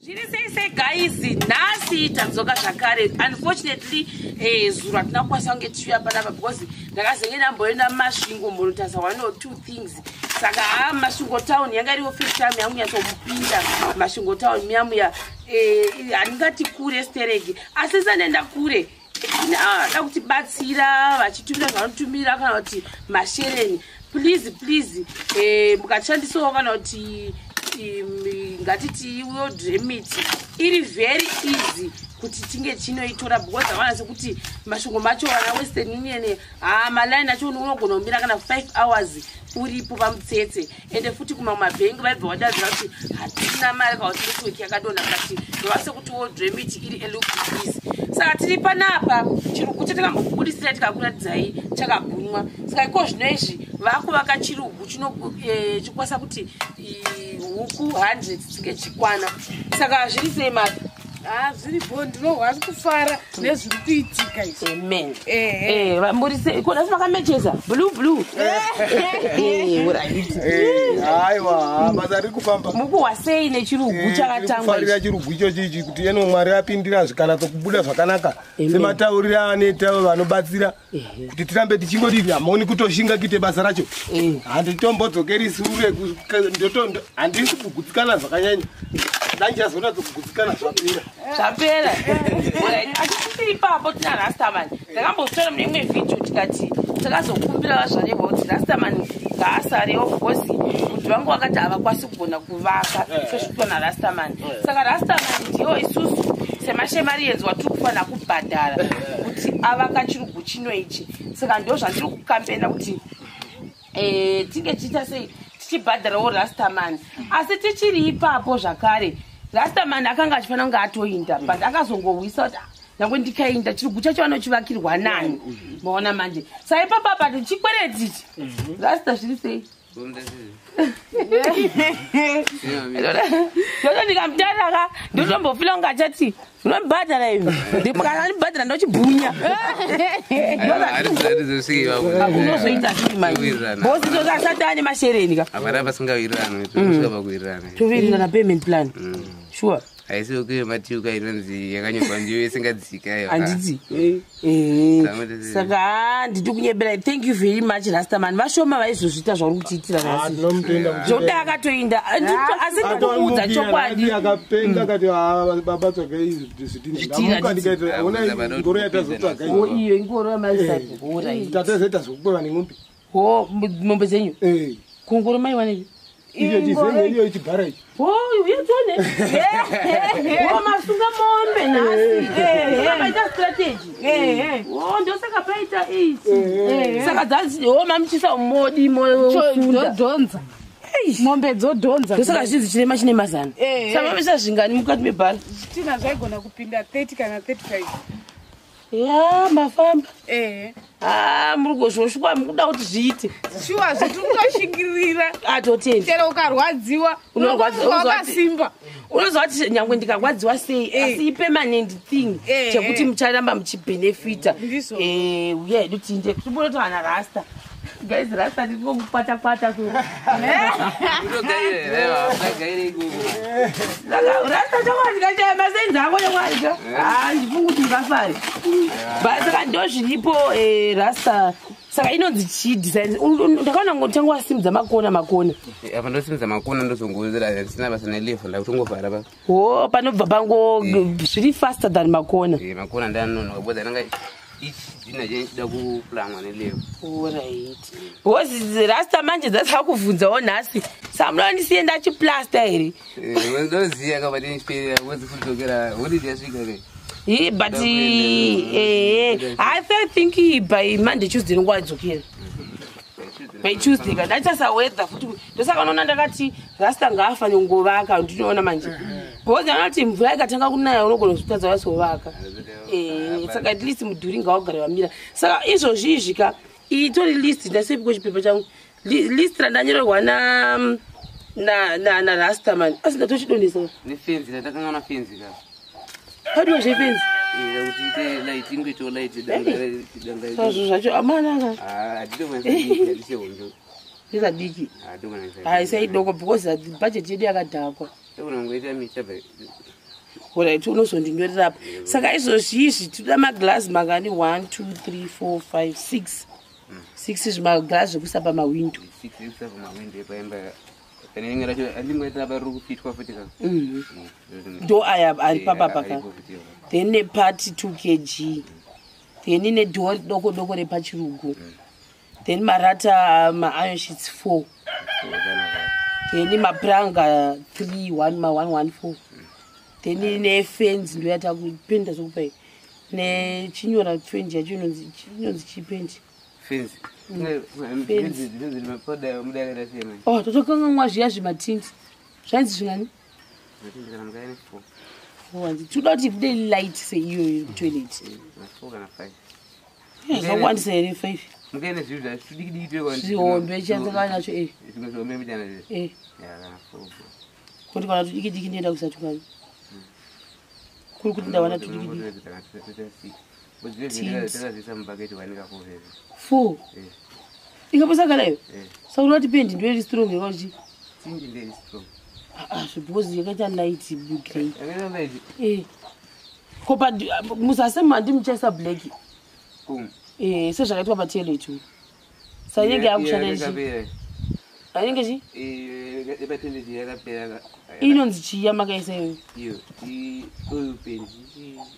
Zviri sei sei guys, nhasi tadzoka zvakare. Unfortunately, zuro hatina kukwanisa kunge tichiuya panapa because ndakazenge ndamboenda muMasvingo mbonotarisa one or two things. Saka haa, Masvingo town yanga iriwo first time yangu nyatsomupinda Masvingo town muya muya. Handingati kure stereki, asi sanenda kure da kutibatsira vachitumira zvavanotumira kana kuti mashereni. Please, please, mukashandisawo kana kuti ngatiti WorldRemit, iri very easy kuti tinge tinoitora because havana sekuti mashongo macho vana Western Union, ha, malaini acho unogona kumira kana 5 hours uripo pamutsetse. Ende futi kumamwe mabhengi vaibva wadadzira kuti hatina mari kana kuti network yakadonha, but ndova sekuti WorldRemit iri a look easy. Saka tiri panapa, chirugu chatakambokubudisirai tikakuratidzai chakabhunwa. Saka iko zvino izvi vakuvaka chirugu chikwanisa kuti huku 100 dzinge chikwana. Saka zviri sei mari? Ha, zviripo, ndinohwa kufara nezviri kuitika izvi. Amen. Ehe. Vamburise kona makamecheza blue blue. Right. Aiwa, basa riri kufamba. Mukuhwa sei nechirugu chakatangwa? Kufarira chirugu ichochi ichi kuti eno Mwari apindira zvikanatso kubuda zvakanaka sematauriro anoita vanobatsira kuti tirambe tichingodii hamoni kutoshinga kuite basa racho. Handitombodzokeri sure, handisi kugutsikana zvakanyanya, dandichazonatso kugutsikana zvapera. Zvapera. Alright, asi tisiri ipapo, tina Rastaman. Takambotora mune imwe vhidhiyo tikati takazokumbira vazvarehwa kuti Rastaman ngaasarewo because kuti vangu vakati havakwanisi kugona kuvaka sezvikuitwa naRastaman. Saka Rastaman ndiyo isusu semaShemarians watiri kufanira kubhadhara kuti avaka chirugu chino ichi. Saka ndo zvandiri kukampena kuti tinge tichiita sei tichibhadharawo Rastaman. Asi tichiri ipapo zvakare, Rastaman akanga achifanira kunge atoinda, but akazongowisa kuti, "Ah, nyange ndikainda chirugu chacho anochivakirwa nani?" Maona manje, saipapa but chikwereti ichi. Rasta, zviri sei? Ndoto ndikamutaraka ndotombofila kunge achati unondibhadhara ivi, kana andibhadhara ndochibhunya. Unozoita sei manje bosi tozi asati ane mashereni ka? Hapana pasingawirirani, tosvika pakuwirirana. Towirirana payment plan, sure. Haisi yokuyo matiuka inonzi yakanyorwa ndiyo isingadzika iyo. Handiti? Saka ha, nditi kunyebera. Thank you very much, Rastaman. Vashoma vaizozviita zvauri kutiitira nhasi. Tinomutenda. Zvokuti akatoinda, asi ndikuudza chokwadi. Akapenga akati, "Ah, baba, tsvagai Zvitina, zvitina." Ndikaita, ona ngoro yatazotsvaga. O, iyo ingoro yamaisabhora iyi. Tatazoita zvokukweva nemombe. Ho, mombe dzenyu? Kungoro maiwanepi? Iyo chizenge, iyo ichibhara ichi. O, uyatone o masunga mombe nhasi, maita strategy. O, ndosaka paita ichi. Saka dzanzi o mamuchisa modi mosunda. Dzodhonza, mombe dzodhonza. Ndosaka zvinzi chirema chine mazana. Saka mamisa zvingani mukati mebhara? Zvitina zvaigona kupinda 30 kana 35. Ya, mafamba. Ehe. Ah, muri kuzvoshukwa, mukuda kuti zviite. Shuwa, zvetiri kutoshingirira. Atotenda. Chero ukarwadziwa, Unorwadziwa, unomuka wakasimba. Unoziva kuti nyangwe ndikarwadziwa sei, asi ipermanent thing chekuti mucharamba muchibhenefita. Ndizvo. Uya hedu tiinde timbonotwana Rasta. Guys, Rasta ndingokukwata kwata so. Gaire ikoko. Saka Rasta, chokwadi kachaya masenzi ako, chokwadi ka, handifungi kuti ungafari. But saka ndo zviripo, Rasta. Saka inonzi chii design? Ndakaona ngotanga wasimudza makona makona. Apa ndosimudza makona, ndozongowedzera, handisina basa nelevel, ndakutongovhara pa. Ho, panobva pango zviri faster than makona. Makona ndanonoka because ananga each dhina chaichida kuplanwa nelevel. Alright, because Rasta manje dzasava kuvhunzawo nhasi, samunondisiye ndachiplasta here? Ndoziya kabati ndichiperera because fudzokera holiday yasvika kai. But I think by Monday, Tuesday inonguva yadzokera by Tuesday ka, ndaitasa weather futi. Ndosaka unoona ndakati Rasta ngaafane kungovaka. Ndinoona manje because anoti mvura ikatanga kunaya unogona kuzvitadza wasovaka. Saka at least mudhuri ngawagare wamira. Saka izvozvi izvi ka, iyi itori list. Ndasepiko chipepa changu? List randanyorerwa na na Rastaman, asi ndatochidonhesa. Nefenzi, ndatakanganwa fenzi ka. Padiwa zvefenzi? Kuti ite light, ingoitawo light danga danga. Sazvo zvacho amanaka. Hatitokunahondo. Isadiki, haisa idoko because budget yedu yakadhakwa. Tokunangoita mita. Alright, unozondinyorera apa. Saka izvozvi izvi tinoda maglazi mangani? 1 2 3 4 5 6 6 zvimaglazi zvekuisa pamawindo. 6 ekuisa pamawindo epaimba. Pane rimwe racho andimwe apa riri kufitwa futi ka. Ndo aya ari papapa ka. Aripo futi. Then nepati 2 kg, then nedhori doko doko repachirugu, then marata mairon sheets 4, then mapuranga 3 1 ma 1 1 4, then nefenzi ndoyatakupenda zokupai nechinyora. Fenzi yacho inonzi chipendi? Fenzi. Fenzi. Fenzi mudakaita sei manje? Oh, totokanganwa zviya zvimatindi zvainzi zvingani? Matindi kana mukaine 4. Wanzi toda kuti ibude light seiyoyo kutoilet. 4 kana 5. Zvakuwandisa here 5? Mukaine zvinhu zvacho tudiki diki twekwa. Zvihombe chanzakava nacho e. Zvimwe zvihombe mbichana zve. E. Ya, kana 4. Kuti kana tudiki diki ndienda kusatukani kuri kuti ndawana tudiki diki. Tint. Takazviisa mubhaketi wanika 4 zvezvo. 4? Eh. Ikapesakadayo? Eh. Saka unoti pendi ndoiri strong yakachi? Tindi nderi strong. Because yakaita light grey. Yakaita light. Eh. Ko pa muzasi mandimuchaisa black? Kum. Eh, sezvakaitwa patoilet umu. Saka inenge yakushanda ichi. Yakapera. Ainenge chi? Epatoilet yakapera. Inonzi chii yamakaisa iyoyo? Iyo oil paint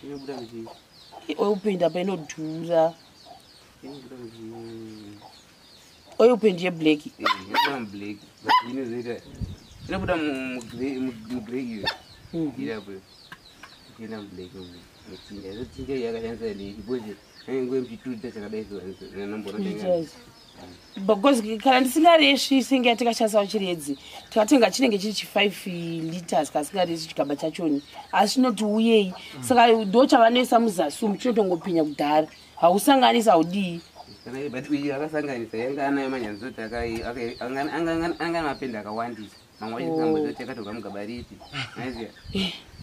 inobuda muchii? Oil paint apa inodhura. Inobuda muchii? Oil paint yeblack? Inobuda mublack, but inozoita inobuda mugrey iyo irapo ichienda mublack muchinja izochinja iyo yakashandisa because anenge muchituta chakadai so. Because kana ndisingareshi senge yatikashandisawo chiredzi, tikatenga chinenge chiri chi5 liters kasingareshi chigaba chachoni, asi chinoti uyei. Saka ndo chavanoisa muzasi umu, chinotongopenya kudhara, hausanganisi, haudii. Kana but uyu akasanganisa yanga anayo manyanzoti anga ane mapendi akawandisa mamwe acho takatorwa mugaba ripi aiziya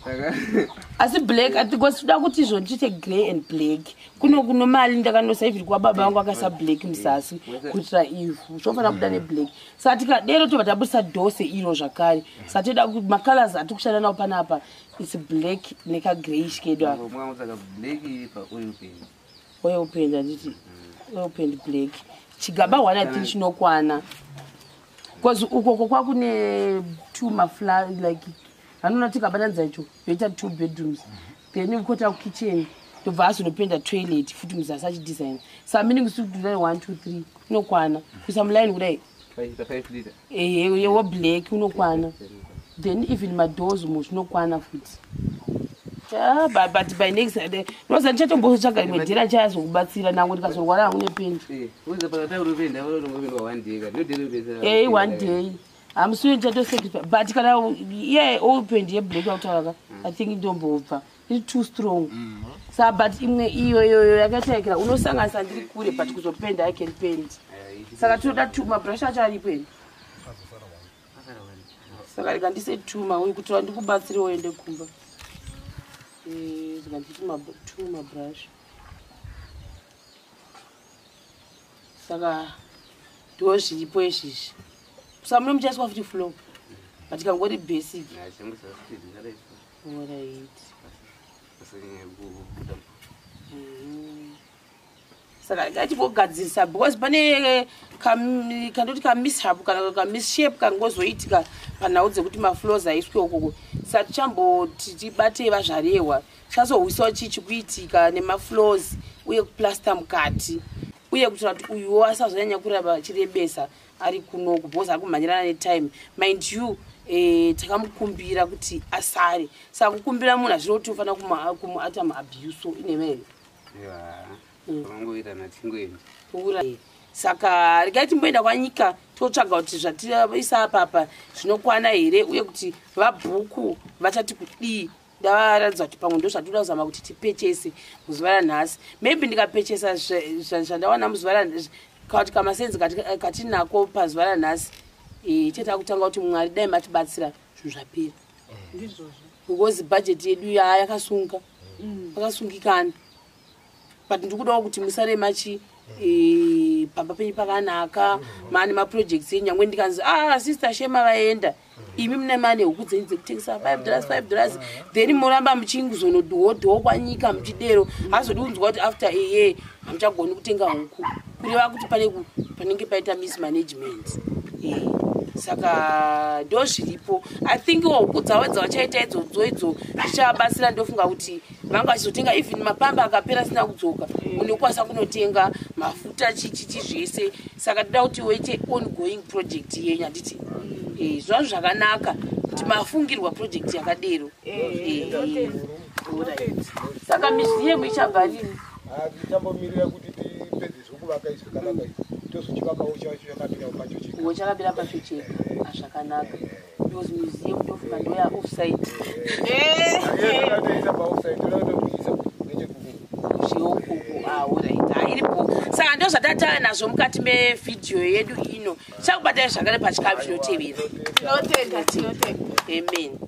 saka. Asi black because toda kuti izvo ndichiite grey and black. Kuno kuno mali ndakanosa even kwababa vangu akaisa black muzasi kuitira ivhu zvofanira kuda neblack. Saka tikadero tobva tabudisa dhose iro zvakare. Saka toda macolors atiri kushanda nawo panapa its black nekagreyish kedu apa. Mwamutsaka black paoil paint. Oil paint, handiti? Oil paint black, chigaba 1 I think chinokwana because ukoko kwakune two mafla like hanona tikabatanidza icho yoita two bedrooms, then kota kitchen, ndobva azonopenda toilet futi muzasi achidesign. Saka meaning sikudura 1 2 3 inokwana kuisa muline kudai. 5 liter. Ehe, wo black unokwana, then even madoors umo zvinokwana futi. Ah, but by next noza ndichatombotsvaga rimwe dhera ndichazokubatsira nangu ndikazorwara hangu nependi. Uze pakati uripenda unongopindwa one day ka ndodhelopesa. Ei, one day hamusiwe ndichatosacrifice, but kana iye oil paint yeblack yakutaura ka, I think indombobva iri too strong. Sa but imwe iyo iyoyo yakaitaikira unosanganisa ndiri kure, but kuzopenda I can paint. Saka tinoda two mabrush acho aripo here? Saka rega ndise two mauyu kutora ndikubatsire uende kumba. Rega nditi two mabrush. Saka ndo zviripo izvizvi. Saka mune muchaiswa futi floor, but kangori basic. Alright. Saka ngatimbogadzirisa because pane kandoti kamishap kana kamisshape kangozoitika panhau dzekuti mafloors aiswe ukoko. Saka tichamboti tibatei vazvarehwa, tichazohwisawo chii chikuitika nemafloors uye kuplasta mukati, uye kuitira kuti uyuwo asazonyanya kuramba achirebesa ari kunoku because ari kumhanyirana netime. Mind you, takamukumbira kuti asare. Saka kukumbira munhu hazvino kuti ufanira kumuata muabuso inhema here? Vangoita natingoendi. Ura. Saka regai timboenda kwanyika totsvaga kuti zvatiisa apapa zvinokwana here, uye kuti vabhuku vachati kudii. Ndavaratidza kuti pamwe ndo zvatinoda kuzama kuti tipechese muzuva ranhasi. Maybe ndikapechesa zvandawana muzuva kuti kamasenzi katinako pazuva ranhasi, chete akutanga kuti Mwari dai matibatsira zvinhu zvapera. Ndizvozvo. Because bhajeti yedu yakasunga yakasungikana, but ndikudawo kuti musare machi pamba penyu pakanaka, maane maprojects enyu. Nyangwe ndikanzi, ah, Sister Shema vaenda. Imi mune mane huku dzenyu dzekutengesa $5, $5, then moramba muchingozonodohodhohwa nyika muchidero. Hazodi kunzwa kuti after a year hamuchagoni kutenga huku, kureva kuti panenge paita mismanagement. Saka ndo zviripo. I think huku dzavo dzavachaita idzodzo idzo zvichavabatsira. Ndofunga kuti vanga vachizotenga even mapamba akapera asina kudzoka, unokwanisa kunotenga mafuta, chichichi zvese. Saka toda kuti woite ongoing project yenyu, handiti? Zvazvo zvakanaka kuti mafungirwa project yakadero. Alright. Saka museum ichabva rini? Tichambomirira kuti tipedze zvokuvaka izvi zvakanaka izvi, tozochivakawo chacho chakamira pacho chega. Uwo chakamira pacho chega, azvakanaka, because museum ndofunga ndoya offsite. Toisa paoffsite, toda kutoisa nechekuku. Zveukoko, alright, hairipo. Saka ndo zvatatava nazvo mukati mevhidhiyo yedu ino. Tichakubatai zvakare pachikamu chinotevera. Tinotenda, tinotenda. Amen.